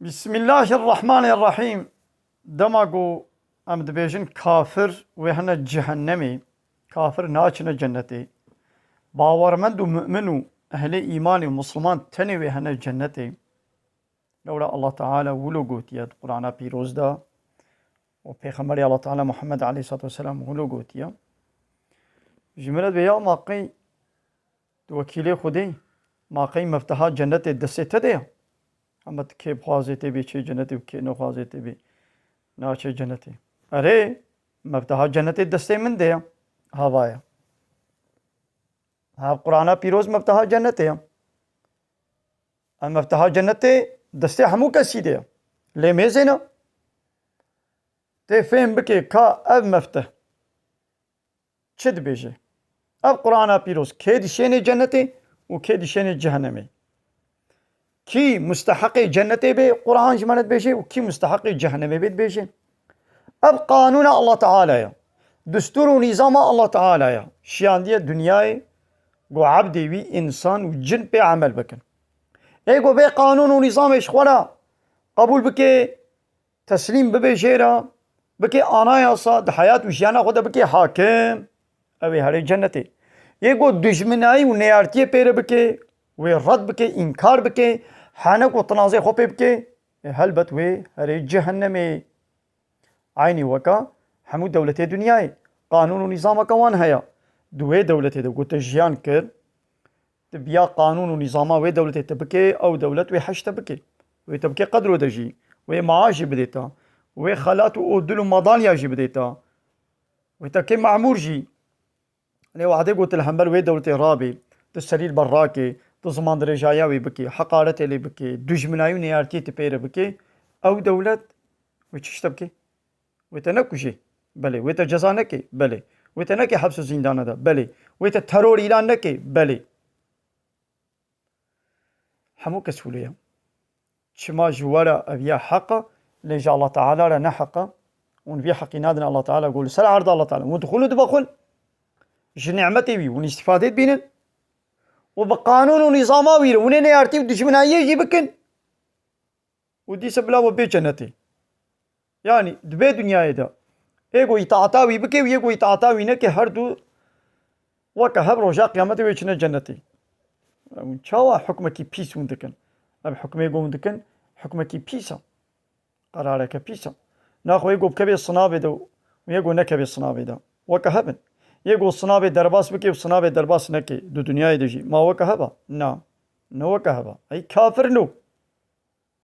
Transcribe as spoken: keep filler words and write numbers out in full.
Bismillahirrahmanirrahim. Dema ku em dibêjin kafir wê hene cehennemê, kafir naçine cennetê. Bawermend û mu'min û ehlê îmanê û misliman tenê wê hene cennetê. Lewra Allah Teala wilo gotiye di Qur'ana Pîroz de û Pêxemberê Allah Teala Muhammed aleyhissalatu vesselam wilo gotiye. Ji min re dibê ya ma qey tu wekîlê Xwedê, ma qey mefteha cennetê destê te de ye? Hema tu kê bixwazê tê bê çê cennetê û kê nexwazê tê bê naçê cennetê. Erê, mefteha cennetê destê min de ye. Hava ye. Ha, Qur'ana Pîroz mefteha cennetê ye. Ev mefteha cennetê destê hemû kesî de ye. Lê mêzê ne. Tê fêm bike ka ev mefteh çi dibêje? Ev Qur'ana Pîroz kê dişênê cennetê û kê dişênê cehennemê? Kî musteheqê cennetê bê, Qur'an ji me re dibêje û kî musteheqê cehennemê bê dibêje? Ev qanûna Allah Teala ye. Destûr û nîzama Allah Teala ye. Şiyandiye dinyayê ku ebdê wî însan û cin pê emel bikin. Ê ku vê qanûn û nîzamê ji xwe re qebûl bike, teslîm bibe jê re, bike anayasa di heyat û jiyana xwe de bike hakim, ew ê herê cennetê. Yê ku dijminayî û neyartiyê pê re bike, wê red bike, înkar bike, hene ku tinazê xwe pê bike, ê helbet wê herê cehennemê. Eynî weka hemû dewletê dinyayê qanûn û nîzameke wan heye. Di wê dewletê de ku te jiyan kir, tu biya qanûn û nîzama wê dewletê te bike, ew dewlet wê heşte bike. Wê te bike qedro de jî. Wê maaş jî bidê te. Wê xelat û odil û madalya jî bidê te. Wê te ke memûr jî. Lê wexdê ku tu li hember wê dewletê rabê, tu serî li ber rakê, tu ziman dirêjaya wê bikê, heqaretê lê bikê, dijminayî û neyartiyê tu pê re bikê, ew dewlet wê çi ji te bike? Wê te nekujê? Belê. Wê te ceza neke? Belê. Wê te neke heps û zîndana de? Belê. Wê te teror îlan neke? Belê. Hemû kes wilo ye. Çima ji we re ev ya heq e, lê ji Allah Teala re ne heq e. Hûn vî heqî nadin Allah Teala ku li ser erda Allah Teala. Hûn dixwin û dibexwin. Ji nimetê wî hûn îstîfadê dibînin. Û bi qanûn û nîzama wî re hûn ê neyartî û dijminayiyê jî bikin. Û dîsa bila we bê cennetê. Yanî di vê dinyayê de ê ku îtaata wî bike û yê ku îtaata wî neke, her du weke hev roja qiyametê wê çine cennetê. Ew çawa hukmekî pîs hûn dikin? Ev hukmê ku hûn dikin, hukmekî pîs e. Qerareke pîs e. Naxwe yê ku bikevê sinavê de û yê ku nekevê sinavê de. Weke hev in. Yê ku sinavê derbas bike û sinavê derbas neke di dinyayê de jî. Ma weke hev e? Na. Ne weke hev e. Ey kafir in û.